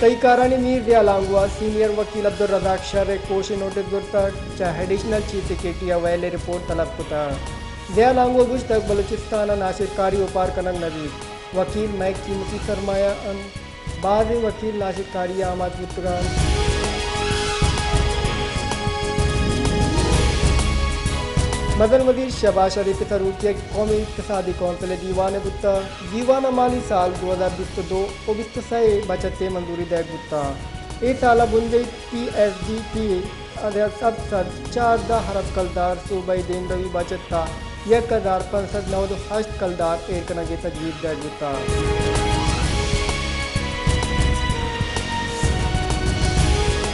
تئی کارانی میر ضیاء لانگو ءَ سینئر وکیل عبدالرزاق شر ءِ کوش ءِ نوٹس زرتگ، چہ ایڈیشنل چیف سیکرٹری ءَ ویل ءِ رپورٹ طلب کتگ۔ ضیاء لانگو ءَ گوشتگ، بلوچستان ءَ ناشرکاری اوپار کنگ نہ بیت، وکیل مئے قیمتی سرمایہ انت، بازیں وکیل ناشرکاری ءَ آماچ بوتگ انت۔ مزن وزیر شہباز شریف ءِ سروکی ءَ قومی اقتصادی کونسل ءِ دیوان ءَ بوتگ۔ دیوان ءَ مالی سال دو ہزار بیست ءُ دو ءُ بیست ءُ سئے ءِ بچت ءِ منظوری دئیگ بوتگ۔ اے سال ءَ بنجاہی پی ایس ڈی پی ءِ ہفت سد چاردہ ارب کلدار، صوبائی دیمروی بچت ءَ یک ہزار پنچ سد نود ءُ ہشت کلدار ایر کنگ ءِ تجویز دئیگ بوتگ۔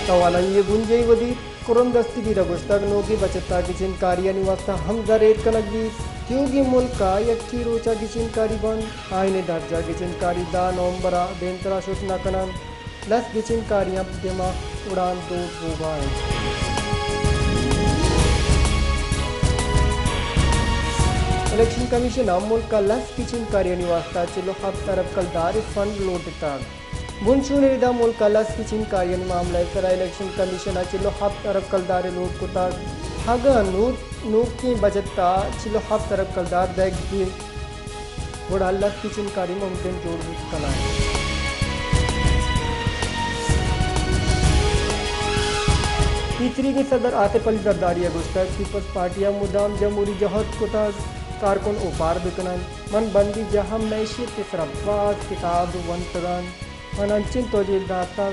توانائی ءِ بنجاہی وزیر کرن دستگیر ءَ گوشتگ، نوکیں بچت ءَ گچین کاریانی واستہ ہم زر ایر کنگ بیت۔ تیوگیں ملک ءَ یکے روچ ءَ گچین کاری بنت، آئین ءِ درجہ گچین کاری دہ نومبر ءَ دیمترا شت نہ کننت۔ لس گچین کاریاں دمگ اڑاند دور بوگا انت۔ الیکشن کمیشن ءَ ملک ءَ لس گچین کاریانی واستہ چل ءُ ہپت ارب کلدار ءِ فنڈ لوٹتگ۔ بنشون ءِ ردا ملک ءَ لس گچین کاریانی معاملہ ءِ سرا الیکشن کمیشن ءَ چل ءُ ہپت ارب کلدار ءِ لوٹ کتگ۔ اگاں نوک، نوکیں بجٹ ءَ چل ءُ ہپت ارب کلدار دئیگ بیت، گڑا لس گچین کاری ممکن جوڑ بوت کناں۔ پیسریگیں صدر آصف علی زرداری ءَ گوشتگ، پیپلز پارٹی ءَ مدام جمہوری جہد کتگ، کارکن اوپار بہ کننت۔ من بندیجاہ ءَ معیشت ءِ سرا باز کتاب ونتگ انت۔ من انچیں توجیل داتگ،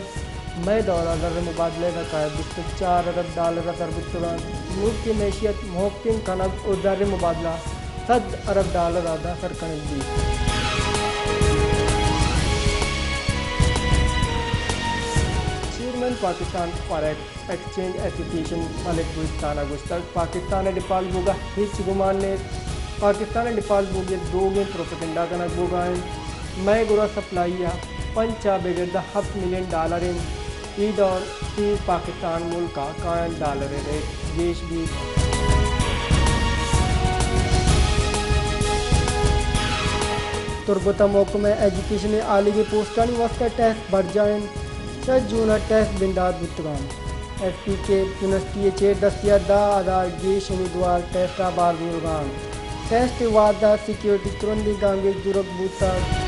مئے دور ءَ زر ءِ مبادلہ ءِ بقایا بیست ءُ چار ارب ڈالر ءَ سر بوتگ انت۔ نوکیں معیشت مہکم کنگ ءُ زر ءِ مبادلہ سد ارب ڈالر ءَ داں سر کنگ بیت۔ چیئرمین پاکستان فاریکس ایکسچینج ایسوسی ایشن ملک گلستان ءَ گوشتگ، پاکستان ءِ ڈیفالٹ بوگ ءَ ہچ گمان نیست۔ پاکستان ءِ ڈیفالٹ بوگ ءِ دوگیں پروپیگنڈا کنگ بوگ ءَ انت۔ مئے گورا سپلائی ءَ پنچ ءَ بگر داں ہپت ملین ڈالر انت۔ اے دور ءَ پاکستان ملک ءَ کاینت ڈالر ءِ ریٹ گیش بیت۔ تربت ءِ محکمہ ایجوکیشن ءِ ہالیگیں پوسٹانی واستہ ٹیسٹ برجاہ انت۔ شش جون ءَ ٹیسٹ بندات بوتگ انت۔ ایس پی کے یونیورسٹی ءِ چیر دستی ءَ دہ ہزار گیش امیدوار ٹیسٹ ءَ بہر زورگ ءَ انت۔ ٹیسٹ ءِ وھد ءَ سیکیورٹی ترندیں گامگیج زورگ بوتگ۔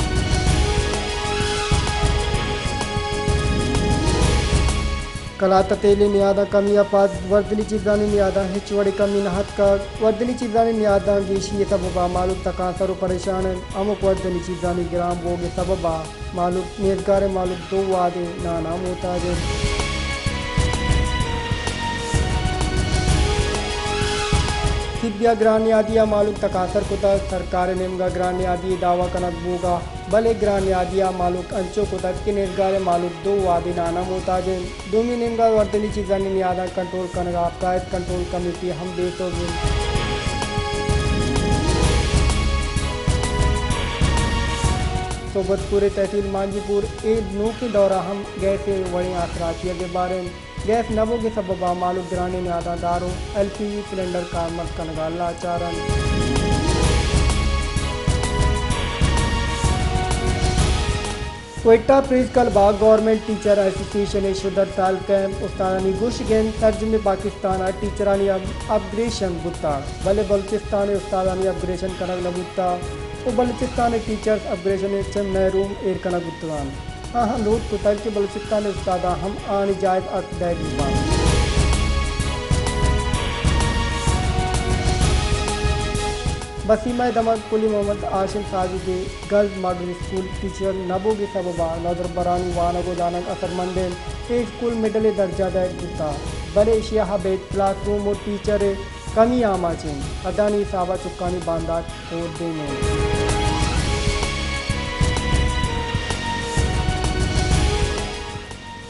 کلات ءِ تیل ءِ نیاداں کمی ءَ پد وردنی چیزانی نیاداں ہچ وڑیں کمی نہ اتکگ۔ وردنی چیزانی نیاداں گیشی ءِ سبب ءَ مھلوک تکانسر ءُ پریشان انت۔ ہمک وردنی چیزانی گران بوگ ءِ سبب ءَ مھلوک، نیزگار ءِ مھلوک دو وھدے نان ءَ محتاج انت۔ طبی ءَ گران نیادی ءَ مھلوک تکانسر کتگ۔ سرکار ءِ نیمگ ءَ گران نیادی ءِ دعوی کنگ بوگ ءَ، بلے گران نیادی ءَ مھلوک انچو کتگ کہ نیزگار ءِ مھلوک دو وھدے نان ءَ محتاج انت۔ دومی نیمگ ءَ وردنی چیزانی نیاداں کنٹرول کنگ ءَ آبکائیت کنٹرول کمیٹی ہم بے سوب انت۔ صحبت پور ءِ تحصیل مانجی پور ءَ نوکیں دور ءَ ہم گیس ءِ وڑیں آسراتی ءَ گبار انت۔ گیس نہ بوگ ءِ سبب ءَ مھلوک گرانیں نیاداں دار ءُ ایل پی جی سلنڈر کارمرز کنگ ءَ لاچار انت۔ کوئٹہ پریس کلب ءَ گورنمنٹ ٹیچر ایسوسی ایشن ءِ شد ہڑتال کیمپ، استادانی گوشگ انت سرجمیں پاکستان ءَ ٹیچرانی اپ، اپگریشن بوتگ، بلے بلوچستان ءِ استادانی اپگریشن کنگ نہ بوتگ ءُ بلوچستان ءِ ٹیچرز اپگریشن ءَ چہ محروم ایر کنگ بوتگ انت۔ آہاں لوٹ کتگ کہ بلوچستان ءِ استاداں ہم آہانی جائز حق دئیگ بہ بنت۔ بسیمہ ءِ دمگ قلی محمد ہاشم ساجد ءِ گرلز ماڈل اسکول ٹیچر نہ بوگ ءِ سبب ءَ نودربرانی وانگ ءُ زانگ اثرمند انت۔ اے اسکول مڈل ءِ درجہ دئیگ بوتگ، بلے ایشی ءَ ابید کلاس روم ءُ ٹیچر ءِ کمی آماچ انت۔ حدانی حساب ءَ چکانی باندات کور دیم انت۔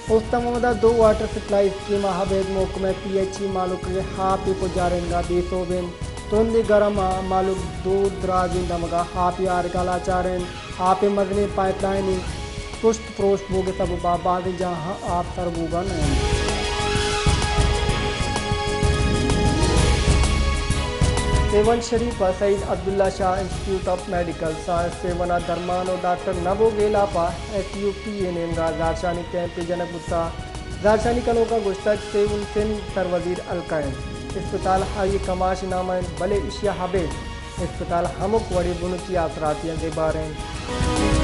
اوست محمد ءَ دو واٹر سپلائی اسکیم ءَ ابید محکمہ پی ایچ ای مھلوک ءِ آپ ءِ پجارینگ ءَ بے سوب انت۔ ترندیں گرم ءَ مھلوک دور درازیں دمگ ءَ آپ ءِ آرگ ءَ لاچار انت۔ آپ ءِ مزنیں پائپ لائن ءِ پرشت پروش بوگ ءِ سبب ءَ بازیں جاہاں آپ سر بوگ ءَ نہ انت۔ سیون شریف ء Saeed Abdullah Shah institute of medical science Sehwan ء درمان و ڈاکٹر نبو گیلاپ ء ایس یو پی ء نیمگا زہرشانی کیمپے جنگ بوتا۔ زہرشانی کنوکاں گوشتگ سیون سندھ سروزیر حلقہ انت۔ اسپتال آئی کماش نام انت بلے اشیا ہبے اسپتال ہمک وڑیں بنکی آسراتیاں زبہر انت۔